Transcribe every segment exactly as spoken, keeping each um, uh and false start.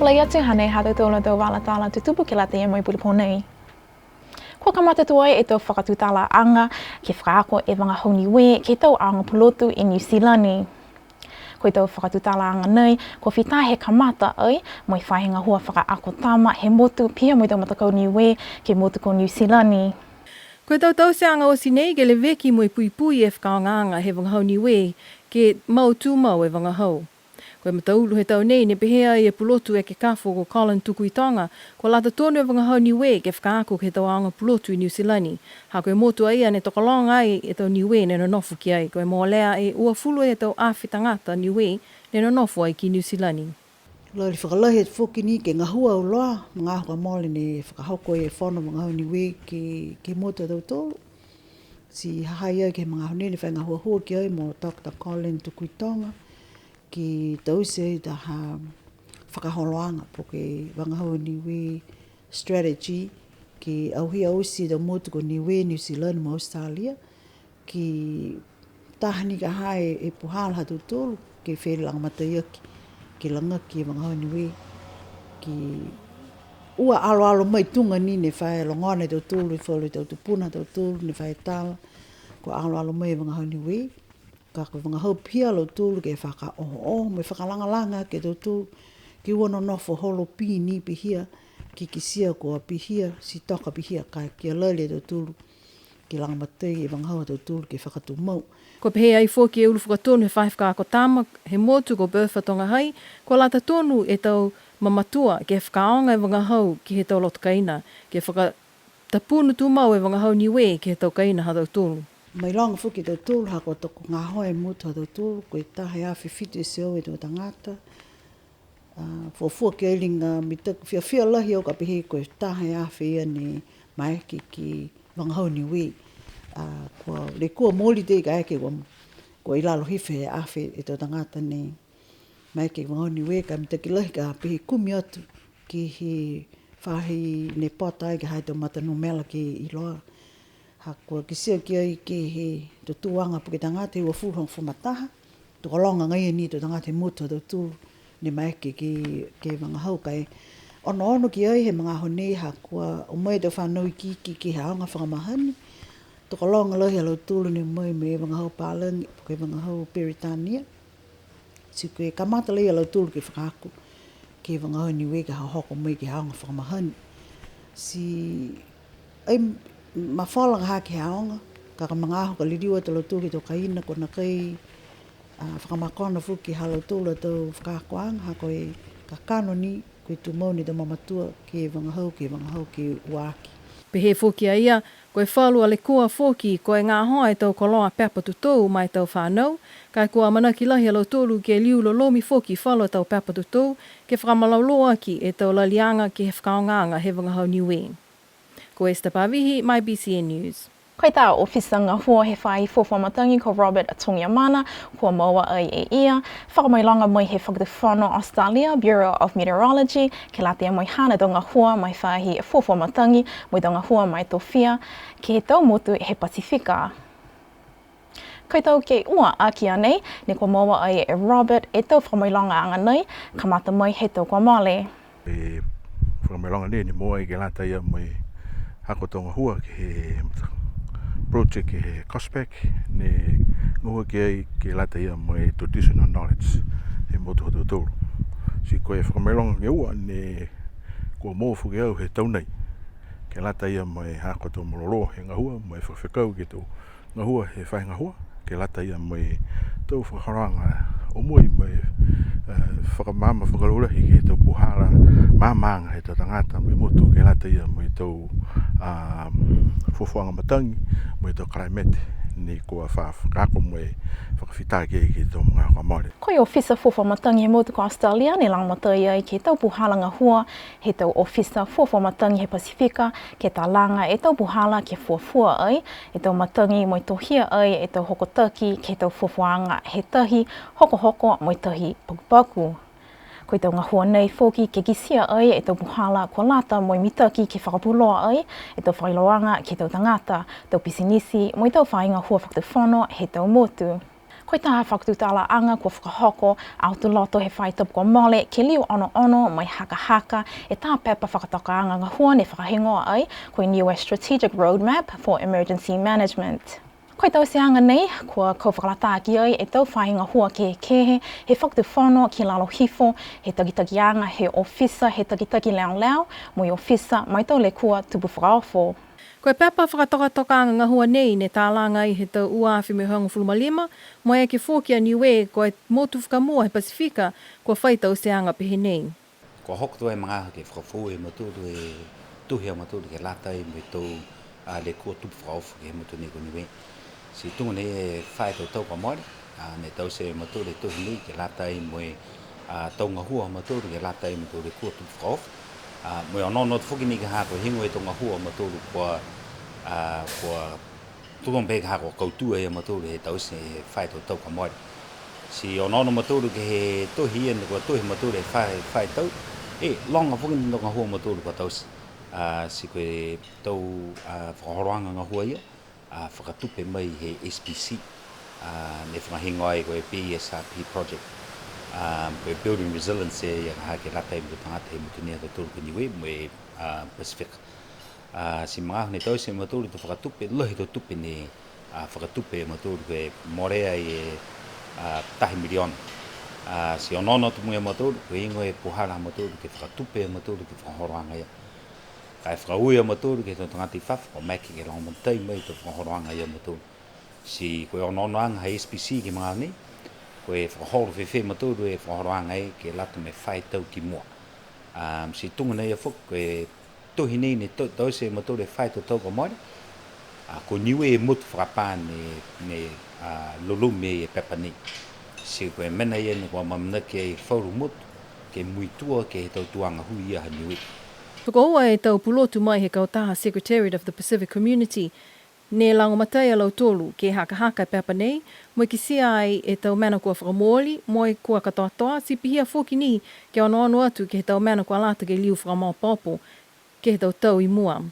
Ia atu hanei ha tautolu a tau vala tala tutupu ke lata ia mo e pulipō nei. Kua kamata tuai e tau fakatutalaaga ke fakaako e vagahau Niue ke he tau aoga pulotu i Niu Silani. Ko e tau fakatutalaaga nei, kua fita he kamata ai mo e faahi gahua fakaako tama he motu pihia mo e tau matakau Niue ke he motu ko Niu Silani. Ko e tau tauteaga oti nei ke leveki mo e puipui e fakaaogaaga he vagahau Niue ke mau tumau e vagahau. Ko e mataulu he tau nei ne pehē ai e pulotu ekekafo ko Colin Tukuitonga, kua lata tonu e vagahau Niue ke fakaako ke he tau aoga pulotu i Niu Silani. Ha ko e motu a ia ne tokologa ai e tau Niue ne nonofo ki ai, ko e molea e uafulu e tau afe tagata Niue ne nonofo ai ki Niu Silani. Lali fakalahi atu foki ni ke gahua auloa, magaaho ka mole ne fakahoko e fono vagahau Niue ke, ke he motu ha tautolu. Ti ha ha i ai ke he magaaho nei ne fai gahuahua ki ai mo Doctor Colin Tukuitonga, ke taute ai taha fakaholoaga po ke vagahau Niue strategy, ke auhia oti e tau motu ko Niue, New Zealand mo Australia, ke taha ni ka ha e, e puhala ha tautolu, ke felagomataiaki, ke lagaki e vagahau Niue, ke ua aloalo mai tuga ni ne fai logona e tautolu, e falu e tau tupuna ha tautolu, ne fai tala, kua aloalo mai e vagahau Niue, ka ko e vagahau pihia a lautolu ke fakaohooho, mo e fakalagalaga ke he tautolu, ke ua nonofo holo pihia ni pihia, ke kitia kua pihia, ti toka pihia, ka kia lali a tautolu, ke lagomatai e vagahau ha tautolu ke fakatumau. Kua pehē ai foki e ulu fakatonu he faahi fakaako tama he motu ko Bertha Togahai, kua lata tonu e tau mamatua ke fakaaoga e vagahau ke he tau loto kaina, ke fakatapunu tumau e vagahau Niue ke he tau kaina ha tautolu. Mailoga foki e tautolu, ha kua tokogahoa e motu ha tautolu, ko e taha e afe fitu e teau e tau tagata, a, fuafua ki ai liga mitaki, fiafia lahi au ka pehē ko e taha e afe ia ne maeke ke vagahau Niue. A, kua lekua mooli tei kaeke kua, kua i lalo hifo he afe e tau tagata ne maeke ke vagahau Niue, ka mitaki lahi ka pehē kumi atu ke he faahi ne pota ai ke he tau matanumela ke iloa. Ha kua kitia ki ai ke he tau tuaga puke tagata he uafulu hogofulu ma taha. Tokologa agaia ni e tau tagata he motu ha tautolu ne maeke ke, ke vagahau ka e onoono ki ai he magaaho nei ha kua o mai e tau fanau ikiiki ke he aoga fakamahani. Tokologa lahi a lautolu ne o mai mo e vagahau palagi, ke he vagahau Peritania. Ti ko e kamata lahi a lautolu ke fakaako ke he vagahau Niue ke hohoko mai ke he aoga fakamahani. Ti ai mafola ka ha ke he aoga, ka ka magaaho ka liliu atu a lautolu ke he tau kaina, ko e nākai, a, fakamakona foki ha lautolu a tau fakaakoaga, ha ko e kakano ni, ko e tumau ni e tau mamatua ke vagahau, ke vagahau ke ua aki. Pehē foki a ia, ko e falu a lekua foki, ko e gahoa e tau koloa pepa totou ma e tau fanau, ka e kua amanaki lahi a lautolu ke liu lolomi foki falu a tau pepa totou, ke fakamalolō aki e tau laliaga ke he fakaaogaaga he vagahau Niue. Ko Esther Pavihi, mai B C N News. Ko e tau ofisa gahua he faahi fuafua matagi ko Robert Togiamana, kua moua ai e ia fakamailoga mai he Fakatufono Australia, Bureau of Meteorology, ke lata mo e haana tau gahua ma e faahi fuafua matagi, mo e tau gahua ma e tofia, ke he tau motu he Pasifika. Ko e tau ke ua aki a nei, ne kua moua ai e Robert e tau fakamailogaaga nei, kamata mai he tau kua mole. E fakamailoga nei ne moua ai ke lata ia mo e hako tau gahua ke he project ke he COSPAC, ne gahua ki ai ke lata ia mo e traditional knowledge he motu ha tautolu. Ti ko e fakamailoga ke ua ne kua moua foki au he tau nei, ke lata ia mo e hako tau malolō he gahua, mo e fakafekau ke he tau gahua he faahi gahua, ke lata ia mo e tau fakaholoaga o mai mo e, e, fakamaama fakalaulahi ke he tau puhala maamaaga he tau tagata mo e motu, ke lata ia mo e tau, a, fuafuaaga matagi, mo e tau climate, ne kua fa-, fakaako mo e fakafita ke, ke he tau magaaho ka mole. Ko e ofisa fuafua matagi he motu ko Australia, ne lagomatai ai ke he tau puhala gahua he tau ofisa fuafua matagi he Pasifika, ke talaga e tau puhala ke fuafua ai e tau matagi mo e tohia ai e tau hokotaki ke he tau fuafuaaga he tahi hokohoko mo e tahi pakupaku. Ko e tau gahua nei foki ke kitia ai e tau puhala kua lata mo e mitaki ke fakapuloa ai e tau fakailoaga ke he tau tagata, tau pisinisi, mo e tau faahi gahua fakatufono he tau motu. Ko e taha fakatutalaaga kua fakahoko Aho Tuloto he faahi tapu kua mole, ke liu onoono mo e hakahaka e taha pepa fakatokaaga gahua ne fakahigoa ai ko e Niue Strategic Roadmap for Emergency Management. Ko e tauteaga nei, kua kau fakalataha ki ai e tau faahi gahua kehekehe he Fakatufono ki lalo hifo, he takitakiaga he ofisa he takitaki leoleo, mo e ofisa ma e tau lekua tupu fakaofo. Ko e pepa fakatokatokaaga gahua nei ne talaga ai he tau ua afe mo e hogofulu ma lima, mo e eke foki a Niue ko e motu fakamua he Pasifika kua fai tauteaga pehē nei. Kua hoko atu e magaaho ke fakafoou e mautolu e tohi ha mautolu ke lata mo e tau, a, lekua tupu fakaofo ke he motu nei ko Niue. Ti tuga nei e fā e tau tau kua mole, a, ne taute e mautolu e tohi nei ke lata mo e, a, tau gahua ha mautolu ke lata mo e tau lekua tupu fakaofo. A, mo e onoono atu foki ni ka ha ko e heigoa e tau gahua ha mautolu kua, a, kua tuga pehē ka ha kua kautū ai a mautolu he taute he fā e tau tau kua mole. Ti onoono a mautolu ke he tohi ia ne kua tohi e mautolu he fā, fā e tau. E, loga foki ni e tau gahua ha mautolu kua taute. A, ti ko e tau, a, fakaholoaga gahua ia, a, fakatupe mai he S P C, a, ne fakahigoa ai ko e B S R P project. A, ko e Building Resilience ia ka ha ke lata mo e tau tagata he motu nei ha tautolu ko Niue mo e, a, Pacific. A, ti magaaho ne taute e mautolu e tau fakatupe, lahi e tau tupe ne, a, fakatupe e mautolu ke mole ai e, a, taha miliona. A, ti onoono atu mo e mautolu, ko e heigoa e puhala ha mautolu ke fakatupe e mautolu ke he fakaholoaga ia. Ka e fakaaue a mautolu ke he tau tagata i fafo, kua maeke ke lagomatai mai e tau fakaholoaga ia ha mautolu. Ti ko e onoonoaga ha S P C ke he magaaho nei, ko e fakaholo fēfē e mautolu e fakaholoaga ia ke lata mo e fā e tau ki mua. A, ti tuga nei a foki, ko e tohi nei ne to-, taute e mautolu he fā e tau tau kua mole. A, ko Niue e motu fakapā ne, ne, a, lolomi e pepa nei. Ti ko e mena ia ne kua amanaki ai e falu motu ke muitua ke he tau tuaga hui ia ha Niue. Tokoua e tau pulotu mai he kautaha Secretariat of the Pacific Community, ne lagomatai a lautolu ke hakahaka e pepa nei, mo e kitia ai e tau mena kua fakamooli, mo e kua katoatoa, ti pihia foki ni ke onoono atu ke he tau mena kua lata ke liu fakamaopoopo ke he tau tau i mua.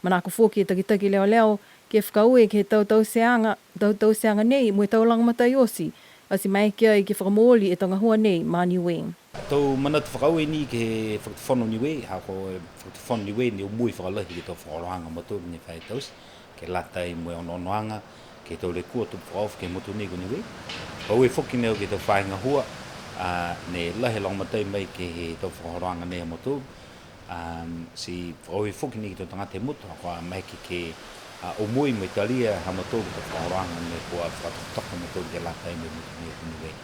Manako foki e takitaki leoleo ke fakaaue ke he tau tauteaga, tau tauteaga nei mo e tau lagomatai oti, ati maeke ai ke fakamooli e tau gahua nei ma Niue. Tau manatu fakaaue ni ke he Fakatufono Niue, ha ko e Fakatufono Niue ne omoi fakalahi ke he tau fakaholoaga ha mautolu ne fai taute, ke lata mo e onoonoaga ke he tau lekua tupu fakaofo ke he motu nei ko Niue. Fakaaue foki ni au ke he tau faahi gahua, a, ne lahi e lagomatai mai ke he tau fakaholoaga nei ha mautolu. A, ti fakaaue foki ni ke he tau tagata he motu, ha kua maeke ke, a, omoi mo e talia ha mautolu e tau fakaholoaga ne kua fakatokatoka e mautolu ke lata mo e motu nei ko Niue.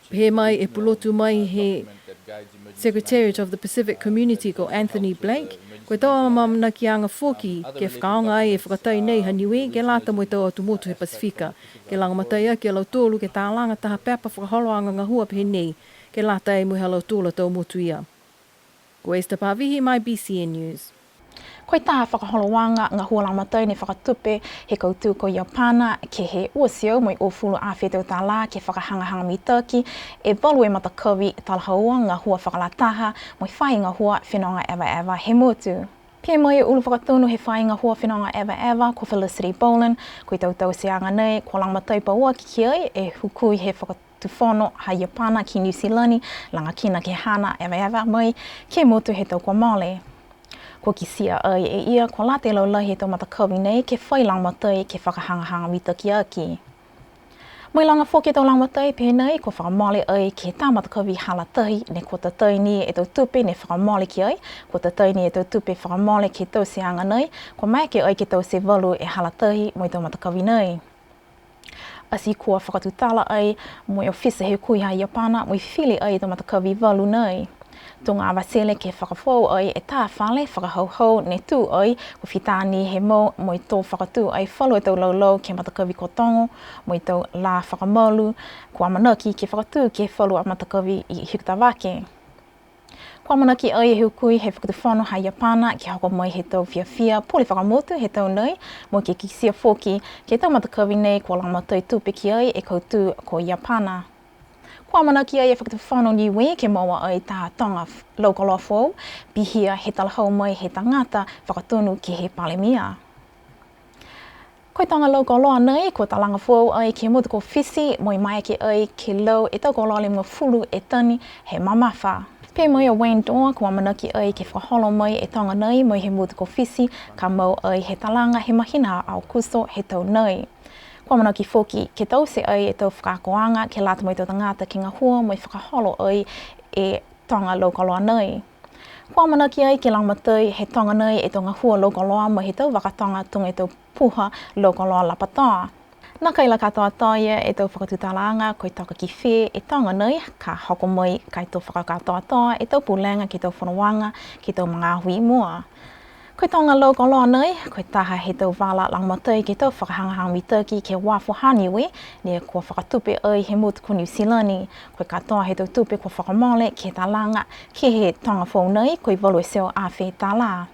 Pehē mai e pulotu mai he Secretariat of the Pacific Community ko Anthony Blake, ko e tau amaamanakiaga foki ke fakaaoga ai e fakatai nei ha Niue ke lata mo e tau atu motu he Pasifika, ke lagomatai aki a lautolu ke talaga taha pepa fakaholoaga gahua pehē nei, ke lata mo e ha lautolu a tau motu ia. Ko Esther Pavihi mai B C N News. Ko e taha fakaholoaga gahua lagomatai ne fakatupe he kautū ko Iapana ke he ua teau mo e uafulu afe tau tālā ke fakahagahaga mitaki e valu e matakavi talahaua gahua fakalataha mo e faahi gahua fenoga evaeva he motu. Pehē mai e ulu fakatonu he faahi gahua fenoga evaeva ko Felicity Boland, ko e tau tauteaga nei kua lagomatai pauaki ki ai e hukui he Fakatufono ha Iapana ki Niu Silani, lagakina ke he haana evaeva mai ke he motu he tau kua mole. Kua kitia ai e ia, kua lata e laulahi he tau matakavi nei ke fai lagomatai ke fakahagahaga mitaki aki. Mo e loga foki e tau lagomatai pehē nei, kua fakamole ai ke he tau matakavi hala tahi, ne kua tatai ni e tau tupe ne fakamole ki ai, kua tatai ni e tau tupe fakamole ke he tauteaga nei, kua maeke ai ke taute valu e hala tahi mo e tau matakavi nei. Ati kua fakatutala ai mo e ofisa he hukui ha Iapana mo e fifili ai e tau matakavi valu nei. Tuga a Vasile ke fakafoou ai e taha fale fakahauhau ne tū ai, kua fita ni he mau mo e to fakatū ai falu e tau laulau ke he matakavi kua togo, mo e tau lā fakamalu, kua amanaki ke fakatū ke he falu a matakavi i Hikutavake. Kua amanaki ai e hukui he Fakatufono ha Iapana ke hoko mai he tau fiafia pule fakamotu he tau nei, mo e ke kitia foki ke he tau matakavi nei kua lagomatai tupe ki ai e kautū ko Iapana. Kua amanaki ai e Fakatufono Niue ke moua ai taha toga f-, lau koloa foou, pihia he talahau mai he tagata fakatonu ke he Palemia. Ko e toga lau koloa nei, kua talaga foou ai ke he motu ko Fisi, mo e maeke ai ke lau e tau koloa limagofulu e tani he mamafa. Pehē mai a Wayne Dorr, kua amanaki ai ke fakaholo mai e toga nei mai he motu ko Fisi, ka mau ai he talaga he mahina a Aokuso he tau nei. Kua amanaki foki ke taute ai e tau fakaakoaga ke lata mo e tau tagata ke gahua mo e fakaholo ai e toga lau koloa nei. Kua amanaki ai ke lagomatai he toga nei e tau gahua lau koloa mai he tau vaka toga tuga e tau puha lau koloa lapatoa. Nākai la katoatoa ia e tau fakatutalaaga ko e toka ki fē e toga nei, ka hoko mai ka e tau fakakatoatoa e tau pulega ke he tau fonoaga ke he tau magaaho i mua. Ko e toga lau koloa nei, ko e taha he tau vala lagomatai ke he tau fakahagahaga mitaki ke he uafo ha Niue, ne kua fakatupe ai he motu ko Niu Silani. Ko e katoa he tau tupe kua fakamole ke he talaga ke he toga foou nei, ko e valu e teau afe tālā.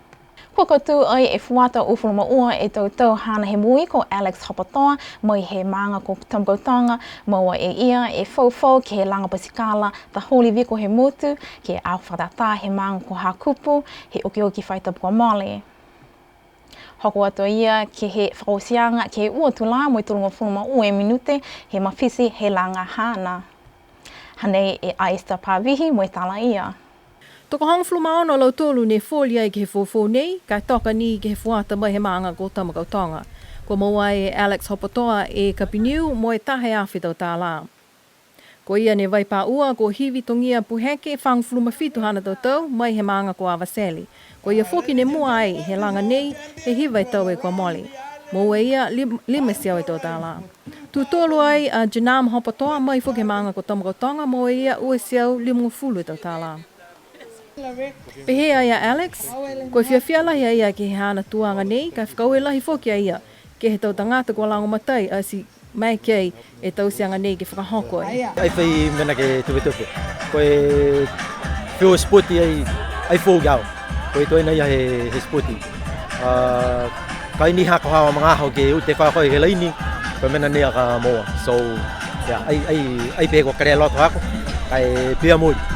Kua kautū ai e fuata uafulu ma ua e tau tau haana he moui ko Alex Hopotoa, mai he maaga ko Tamakautoga, moua e ia e faufau ke he laga pasikala taholi viko he motu, ke he aho fakatātā he maaga ko Hakupu, he okioki faahi tapu kua mole. Hoko atu a ia ke he fakaotiaga ke he ua tulā mo e tolugofulu ma ua e minute, he mafiti he laga haana. Hanei e Aista Pavihi mo e tala ia. Tokohogofulu ma ono a lautolu ne foli ai ke he faufau nei, ka e toka ni ke he fuata mai he maaga ko Tamakautoga. Kua moua e Alex Hopotoa e kapiniu mo e taha e afe tau tālā. Ko ia ne vai pā ua ko Hivi Togia Puheke, fagofulu ma fitu haana tau tau, mai he maaga ko Avatele. Ko ia foki ne mua ai he laga nei he hiva e tau kua mole. Moua e ia lim-, lima e teau e tau tālā. Tū tolu ai a Janam Hopotoa, mai foki he maaga ko Tamakautoga, moua e ia ua e teau limagofulu e tau tālā. Pehē ai a Alex, ko e fiafia lahi a ia ke he haana tuaga nei, ka e fakaaue lahi foki a ia ke he tau tagata kua lagomatai ati mai ke he tauteaga nei ke fakahoko ai. Ai fai mena ke tupetupe. Ko e feua sport ai, ai foou ki au. Ko e toena ia he, he sport. A, ka e ni haaku haau a magaaho ke uta e fakaako ke he laini, ko e mena nei a ka moua. So, yeah, ai, ai, ai pehē kua kelea loto haaku, ka e pihia mooli.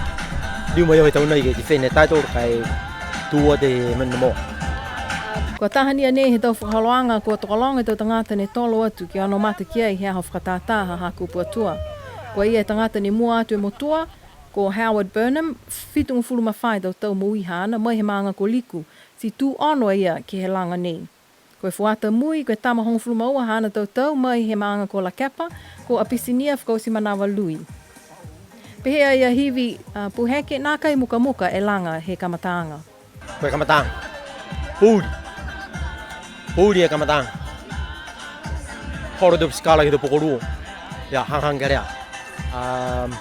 Liu mai au he tau nei ke defend e title, ka e tū atu e mena moua. Kua taha ni a nei he tau fakaholoaga kua tokologa e tau tagata ne tolo atu ke ono mata ki ai he aho fakatātā ha Hakupu Atua. Ko ia e tagata ne mua atu e motua, ko Howard Burnham, fitugofulu ma fā e tau tau moui haana, mai he maaga ko Liku, ti tū ono a ia ke he laga nei. Ko e fuata mui, ko e tama hogofulu ma ua haana tau tau, mai he maaga ko Lakepa, ko Apisinia Fakaotimanava Lui. Pehē a ia Hivi, a, Puheke, nākai mukamuka e laga he kamataaga. Ko e kamataaga. Pouli. Pouli e kamataaga. Holo e tau pasikala ke he tau pokolua. Ia, hagahaga kelea. Um,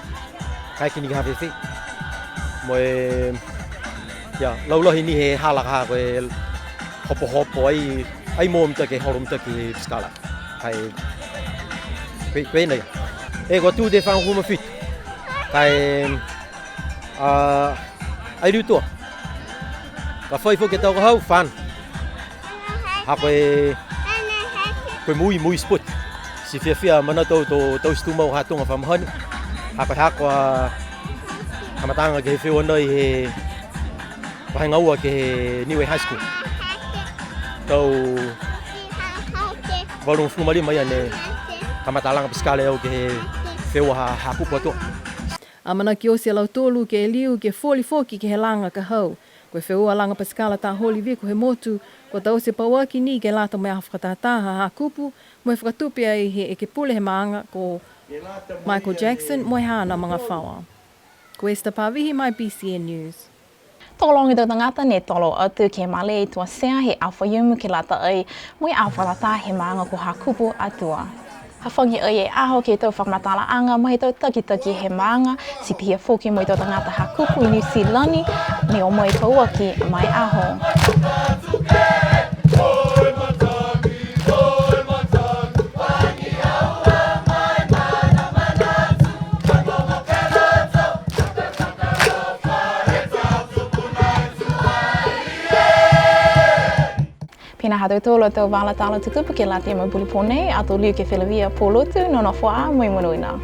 kaeke ni ke ha fēfē. Mo e, ia, laulahi ni he hala ka ha ko e hopohopo ai, ai moua mitaki, holo mitaki e pasikala. Ai, ko e, ko e nei. E, kua tū e fagofulu ma fitu. Ka e, a, ai liu tua. Ka fai foki e tau ka hau, fun. Ha ko e, ko e mui, mui sport. Ti fiafia manatu au to, tau ti tumau ha tuga fa mahani. Ha ko e haaku a kamataaga ke he feua nei he vahega ua ke he Niue High School. Tau valugofulu ma lima ia ne kamata laga pasikala au ke he feua ha, ha Hakupu Atua. Amanaki oti a lautolu ke liu ke foli foki ke he laga ka hau. Ko e feua laga pasikala taholi viko he motu, kua taute pauaki ni ke lata mo e aho fakatātā ha Hakupu, mo e fakatupe ai he ekepule he maaga ko Michael Jackson, mo e haana magafaoa. Ko Esther Pavihi mai B C N News. Tokologa e tau tagata ne tolo atu ke he malē i Tuatea he aho Faiumu ke lata ai mo e aho fakatātā he maaga ko Hakupu Atua. Hafagi ai e aho ke he tau fakamatalaaga mai he tau takitaki he maaga, ti pihia foki mo e tau tagata Hakupu i Niu Silani, ne o mai pauaki ma e aho. Pihia ha tautolu a tau vala tala tutupu ke lata mo e puli pō nei, ato liu ke feleveia pō lotu, nonofo ā mo e monuina.